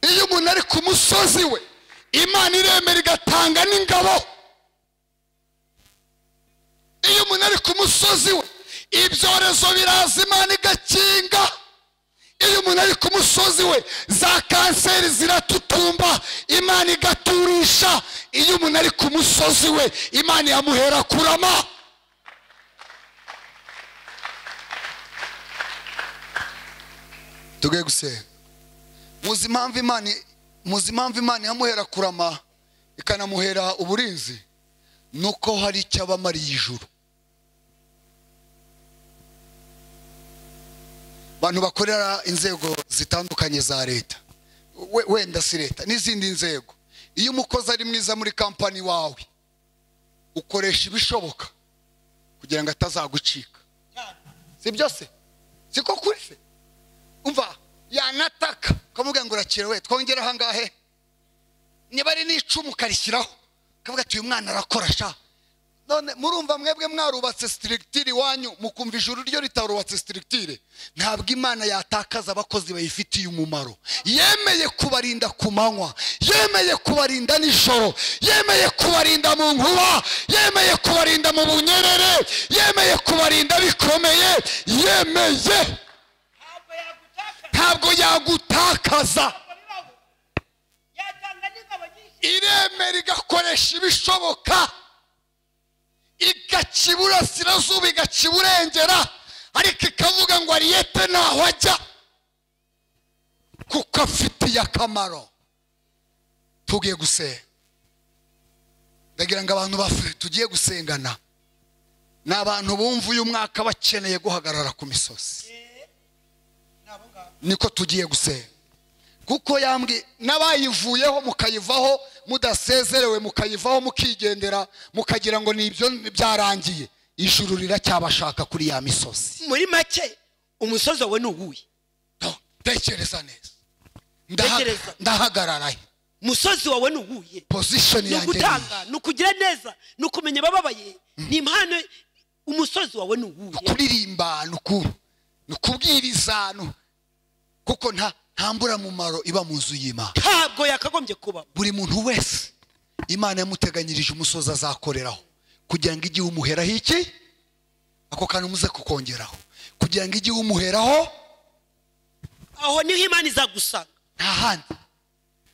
Iyo umuntu ari ku musozi we, Imana iremera igatanga n'ingabo. Iyo umuntu ari ku musozi we, ibyorezo biraza Imana igakinga. Iyo umuntu ari ku musozi we, za kanseri ziratutumba Imana igaturisha. Iyo umuntu ari ku musozi we, Imana yamuhera kurama. Tugiye gusenga. Muzi impamvu Imana yamuhera kurama ikanamuhera uburinzi, nuko hari icyo abamariye ijuru. Abantu bakorera inzego zitandukanye za leta, wenda si leta n'izindi nzego, Iyo umukozi ari mwiza muri kampani wawe, ukoresha ibishoboka kugira ngo atazagucika. Si byose? Siko kuri se? Umva yanataka ukamubwira ngo urakira we, twongera ahangahe, niba ari n'icumu ukarishyiraho ukavuga ati uyu mwana arakora sha. None murumva mwebwe mwarubatse structure iwanyu, mukumva ijuru ryo ritarubatse structure. Ntabwo Imana yatakaza abakozi bayifitiye umumaro. Yemeye kubarinda ku manywa, yemeye kubarinda nijoro, yemeye kubarinda mu nkuba, yemeye kubarinda mu bunyerere, yemeye kubarinda bikomeye, yemeye. Ntabwo yagutakaza. Iremera igakoresha ibishoboka, igaca iburasirazuba, igaca iburengera, ariko ikavuga ngo Ariyete ntaho ajya kuko afitiye akamaro. Tugiye gusenga, ndagira ngo abantu tugiye gusengana ni abantu bumva uyu mwaka bakeneye guhagarara ku misozi. Niko tugiye gusenga, kuko yambwi n'abayivuyeho mukayivaho mudasezerewe, mukayivaho mukigendera, mukagira ngo nibyo byarangiye, ijuru riracyabashaka kuri ya misozi. Muri make umusozi wawe ni uwuhe? Tekereza neza. Ndahagarara he? Umusozi wawe ni uwuhe? Position yanjye ni ugutanga, ni ukugira neza, ni ukumenya abababaye, ni impano. Umusozi wawe ni uwuhe? Kuririmba, ni ukubwiriza, kuko nta mburamumaro iba mu nzu y'Imana. Ntabwo yakagombye kuba. Buri muntu wese Imana yamuteganyirije umusozi azakoreraho, kugira ngo igihe umuheraho iki, ako kantu muze kukongeraho, kugira ngo igihe umuheraho aho niho Imana izagusanga. Nta handi.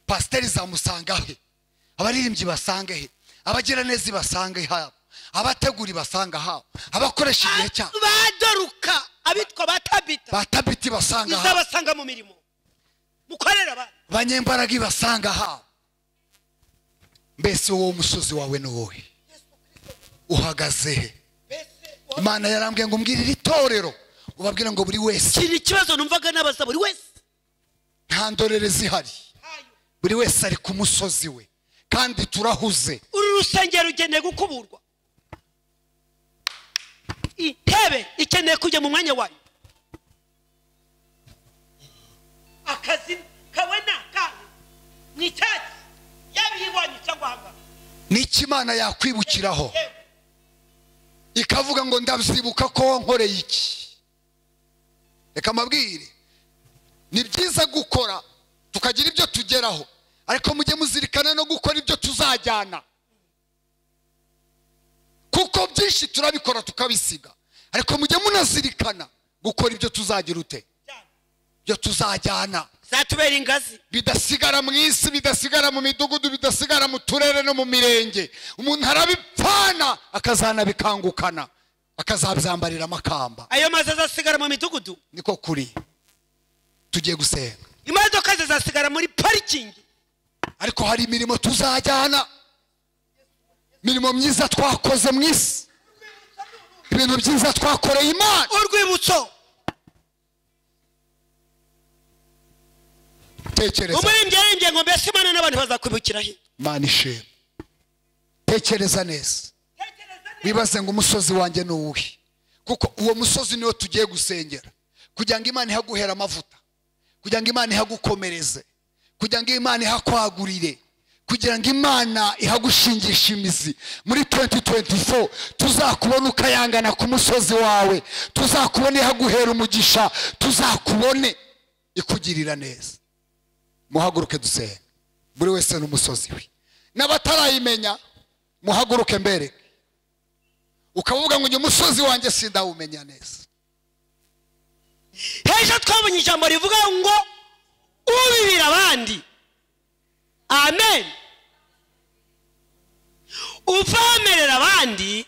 Pasiteri izamusanga he, abaririmbyi basange he, abagiraneza basange habo, abateguri basanga habo, abakoresha igihe cyabo, badoruka abitwa batabita, batabiti basanga habo, izabasanga mu mirimo mukorera abantu, banyembaraga basanga habo. Mbese wowe umusozi wawe ni wowe uhagaze he? Imana yarambwiye ngo umbwirire itorero, ubabwira ngo buri wese. Kiri ikibazo numvaga nabaza buri wese. Nta ndorerezi ihari, buri wese ari ku musozi we, kandi turahuze. Uru rusengero rukeneye gukuburwa, intebe ikeneye kujya mu mwanya wayo. Akazi kawe nakawe ni icyatsi, yaba iwanyu cyangwa ahangaha. N'icyo Imana yakwibukiraho ikavuga ngo ndabyibuka ko wankoreye iki. Reka mbabwire, ni byiza gukora tukagira ibyo tugeraho, ariko mujye muzirikana no gukora ibyo tuzajyana, kuko byinshi turabikora tukabisiga, ariko mujye munazirikana gukora ibyo tuzagira ute, ibyo tuzajyana zatubera ingazi, bidasigara mu isi, bidasigara mu midugudu, bidasigara mu turere no mu mirenge. Umuntu arabipfana akazanabikangukana, akazabyambarira amakamba. Ayo mazi azasigara mu midugudu. Niko kuri. Tugiye gusenga, imodoka zizasigara muri parikingi, ariko hari imirimo tuzajyana, imirimo myiza twakoze mu isi, ibintu byiza twakoreye Imana, urwibutso. Tekereza. Umuririmbyi yaririmbye ngo mbese Imana n'abantu bazakwibukira he? Imana ishimwe. Tekereza neza, wibaze ngo umusozi wanjye ni uwuhe, kuko uwo musozi niwo tugiye gusengera, kugira ngo Imana ihaguhere amavuta, kugira ngo Imana ihagukomereze, kugira ngo Imana ihakwagurire, kugira ngo Imana ihagushingishe imizi. Muri 2024 tuzakubona ukayangana ku musozi wawe, tuzakubona ihaguhera umugisha, tuzakubone ikugirira neza. Muhaguruke dusenge, buri wese n'umusozi we. N'abatarayimenya muhaguruke mbere, ukavuga ngo umusozi wanjye sindawumenya neza. Ejo twabonye ijambo rivuga ngo ubibira abandi, amen, uvomerera abandi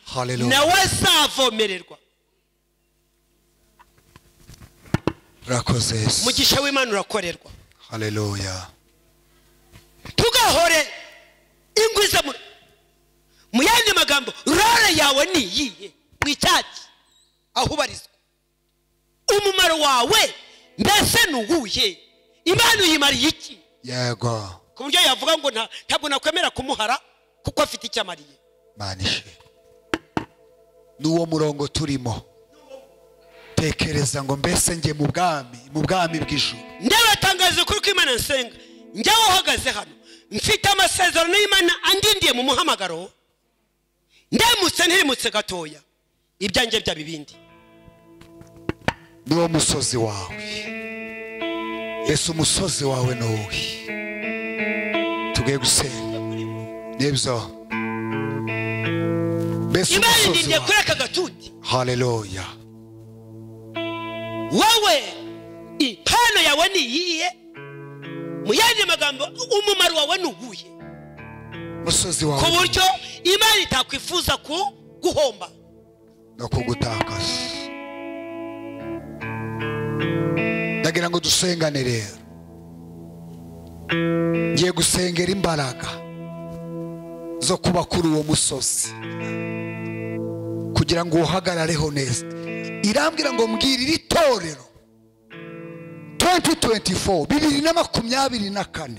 nawe azavomererwa. Urakoze Yesu. Umugisha w'Imana urakorerwa. Haleluya. Tugahore ingwiza mu yandi magambo, role yawe ni iyihe mu icyatsi aho ubarizwa? Umumaro wawe mbese ni uwuhe? Imana uyimariye iki? Yego. Ku buryo yavuga ngo ntabwo nakwemera kumuhara kuko afite icyo amariye. Manishe n'uwo murongo turimo. Tekereza ngo mbese nge mu bwami bw'ijuru. Ndabatangaza kuri ko Imana nsenga, njyewe uhagaze hano mfite amasezerano y'Imana andindiye mu muhamagaro, ndamutse ntirimutse gatoya ibyanjye bya bibindi. N'uwo musozi wawe, Yesu umusozi wawe ni wowe. Tugiye gusenga nibyo. Mbese umusozi wawe kuri aka gatuti. Haleluya. Wowe impano yawe ni iyihe? Mu yandi magambo umumaro wawe ni uwuhe? Musozi wawe ku buryo Imana itakwifuza guhomba no kugutakaza. Ndagira ngo dusengane rero. Ngiye gusengera imbaraga zo kuba kuri uwo musozi kugira ngo uhagarareho neza. Irambwira ngo mbwira iri torero 2024 2024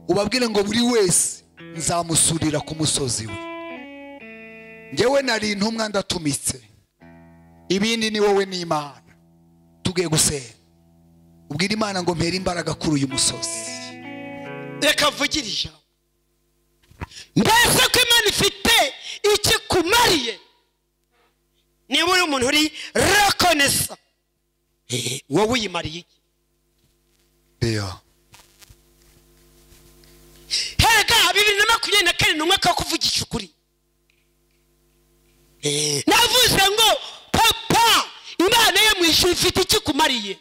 ubabwire ngo buri wese nzamusurira ku musozi we. Njyewe nari intumwa ndatumitse, ibindi ni wowe n'Imana. Tugiye gusenga, ubwira Imana ngo mpere imbaraga kuri uyu musozi. Reka mvugire ijambo. Mbese ko Imana ifite ikikumariye, niba uri umuntu uri rekonesa, wowe uyimariye iki? Hega 2024 ni umwaka wo kuvugisha ukuri. Navuze ngo papa, Imana yo mu ijuru ifite ikikumariye.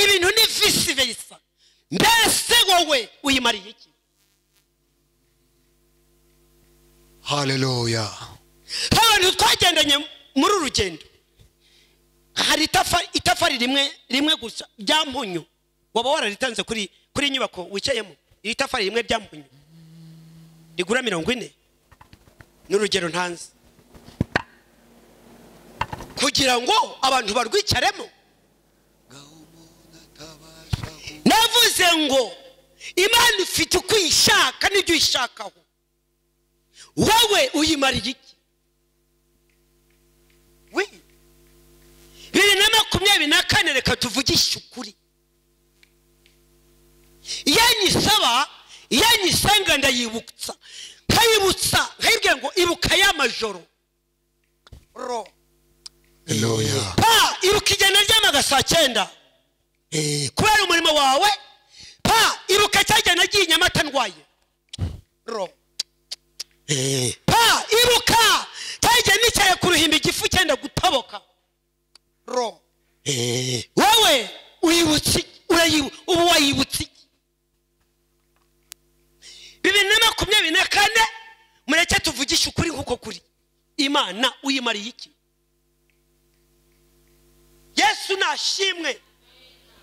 Ibintu ni vice versa. Mbese wowe uyimariye iki? Haleluya. Abantu twagendanye muri urugendo, hari itafari rimwe gusa rya mpunyu waba wararitanze kuri inyubako wicayemo. Iri tafari rimwe rya mpunyu rigura 40, n'urugero ntanze kugira ngo abantu barwicaremo. Navuze ngo Imana ifite uko uyishaka n'ibyo uyishakaho, wowe uyimariye iki? 2024 reka tuvugishe ukuri. Iyo nyisaba, iyo nyisenga ndayibutsa, nkayibutsa nkayibwira ngo ibuka ya majoro. Haleluya. Pa ibuka igenda ryamaga saa 9 kubera umurimo wawe. Pa ibuka cyajya nagiye Nyamata ndwaye. Pa ibuka cyajya nicaye ku ruhimbi igifu cyenda gutaboka. Wowe uyibutse, ubu wayibutse iki? 2024 mureke tuvugishe ukuri nkuko kuri. Imana uyimariye iki? Yesu nashimwe.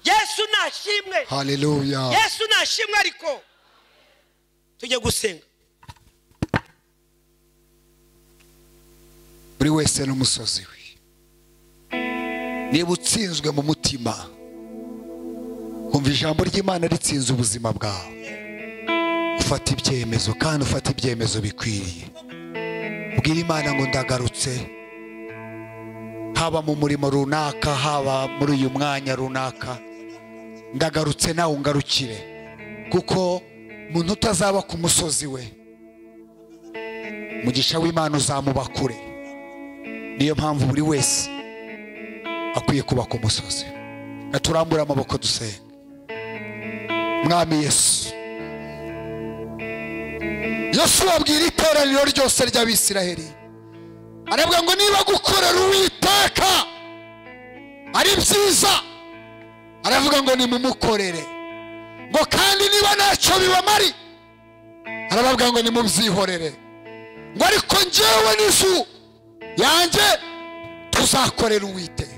Yesu nashimwe. Haleluya. Yesu nashimwe. Ariko tujye gusenga. Buri wese n'umusozi we. Niba utsinzwe mu mutima, kumva ijambo ry'Imana ritsinze ubuzima bwawe, ufata ibyemezo kandi ufata ibyemezo bikwiriye. Ubwira Imana ngo ndagarutse, haba mu murimo runaka, haba muri uyu mwanya runaka, ndagarutse nawe ungarukire. Kuko umuntu utazaba ku musozi we, umugisha w'Imana uzamuba kure. Niyo mpamvu buri wese akwiye kuba ku musozi. Turambura amaboko dusenga. Mwami Yesu, Yesu abwira iteraniro ryose ry'Abisiraheli, aravuga ngo niba gukorera Uwiteka ari byiza, aravuga ngo nimumukorere, ngo kandi niba ntacyo bibamari, arababwira ngo nimubyihorere, ngo ariko njyewe n'inzu yanjye tuzakorera Uwiteka.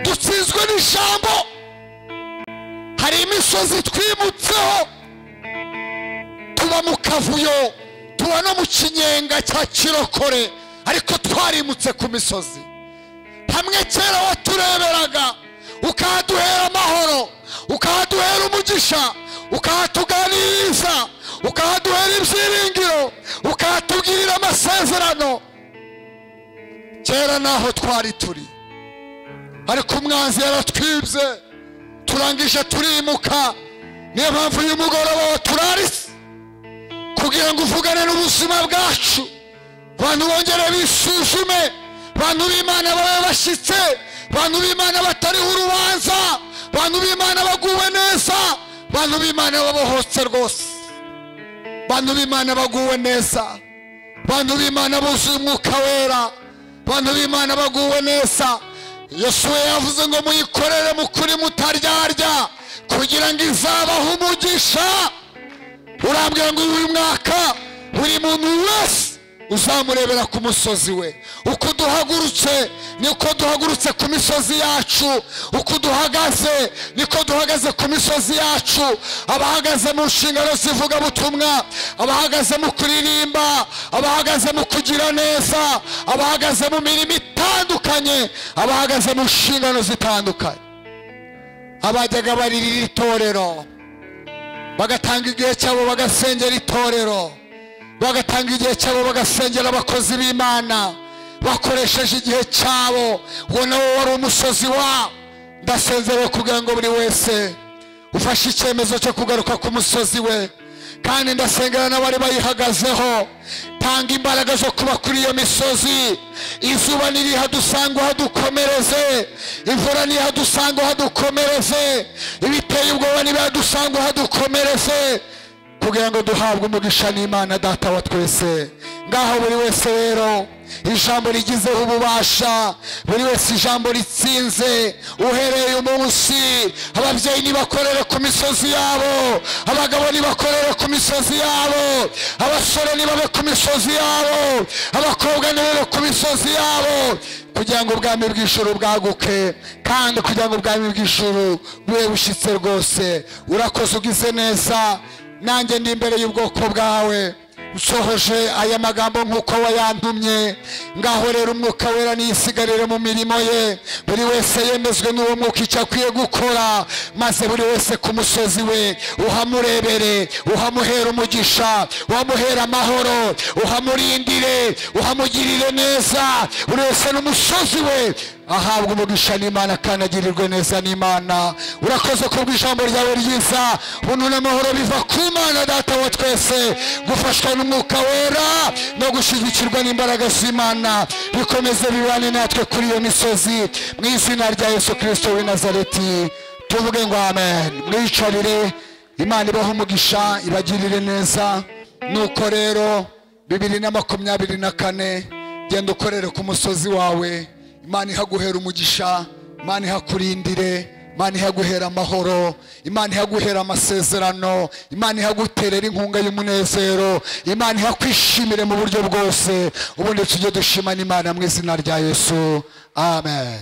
Dutsinzwe n'ijambo. Hari imisozi twimutseho, tuba mu kavuyo, tuba no mu kinyenga cya kirokore, ariko twarimutse ku misozi. Hamwe kera watureberaga ukaduhera amahoro, ukaduhera umugisha, ukahatuganiriza, ukahaduhera ibyiringiro, ukahatugirira amasezerano. Kera naho twari turi, ariko umwanzi yaratwibye, turangije turimuka. Niyo mpamvu uyu mugoroba turarise kugira ngo uvugane n'ubuzima bwacu, abantu bongere bisuzume, abantu b'Imana babe bashyitse, abantu b'Imana batariho urubanza, abantu b'Imana baguwe neza, abantu b'Imana babohotse rwose, abantu b'Imana baguwe neza, abantu b'Imana buzuye umwuka wera, abantu b'Imana baguwe neza. Yosuwa yavuze ngo muyikorere mukuri mutaryarya, kugira ngo izabaho umugisha. Urambwira ngo uyu mwaka buri muntu wese uzamurebera ku musozi we. Uko duhagurutse niko duhagurutse ku misozi yacu, uko duhagaze niko duhagaze ku misozi yacu. Abahagaze mu nshingano z'ivugabutumwa, abahagaze mu kuririmba, abahagaze mu kugira neza, abahagaze mu mirimo itandukanye, abahagaze mu nshingano zitandukanye, abajyaga baririra itorero bagatanga igihe cyabo bagasengera itorero, bagatanga igihe cyabo bagasengera abakozi b'Imana bakoresheje igihe cyabo, uwo nawo wari umusozi wabo. Ndasezereye kugira ngo buri wese ufashe icyemezo cyo kugaruka ku musozi we, kandi ndasengera n'abari bayihagazeho, tanga imbaraga zo kuba kuri iyo misozi. Izuba nirihadusanga hadukomereze, imvura nihadusanga hadukomereze, ibiteye ubwoba nibihadusanga hadukomereze, kugira ngo duhabwe umugisha n'Imana Data wa twese. Ngaho buri wese rero ijambo rigizeho ububasha, buri wese ijambo ritsinze uhereye umunsi. Ababyeyi nibakorere ku misozi yabo, abagabo nibakorere ku misozi yabo, abasore nibabe ku misozi yabo, abakobwa nibabe ku misozi yabo, kugira ngo ubwami bw'ijuru bwaguke, kandi kugira ngo ubwami bw'ijuru bube bushyitse rwose. Urakoze, ugize neza. Nanjye ndi imbere y'ubwoko bwawe, usohoje aya magambo nk'uko wayantumye. Ngaho rero umwuka wera niyisigarire mu mirimo ye, buri wese yemezwe n'uwo mwuka icyo akwiye gukora, maze buri wese ku musozi we uhamurebere, uhamuhera umugisha, uhamuhera amahoro, uhamurindire, uhamugirire neza. Buri wese n'umusozi we ahabwa umugisha n'Imana kandi agirirwe neza n'Imana. Urakoze kubw'ijambo ryawe ryiza, ubuntu n'amahoro biva ku Mana Data wa twese, gufashwa n'umwuka wera no gushyigikirwa n'imbaraga z'Imana bikomeze bibane natwe kuri iyo misozi, mu izina rya Yesu Kristo w'i Nazareti tuvuge ngo amen. Mwicarire, Imana ibahe umugisha, ibagirire neza. Nuko rero 2024 genda ukorere ku musozi wawe, Imana ihaguhera umugisha, Imana ihakurindire, Imana ihaguhera amahoro, Imana ihaguhera amasezerano, Imana ihaguterera inkunga y'umunezero, Imana ihakwishimire mu buryo bwose. Ubundi tujye dushima n'Imana mu izina rya Yesu, amen.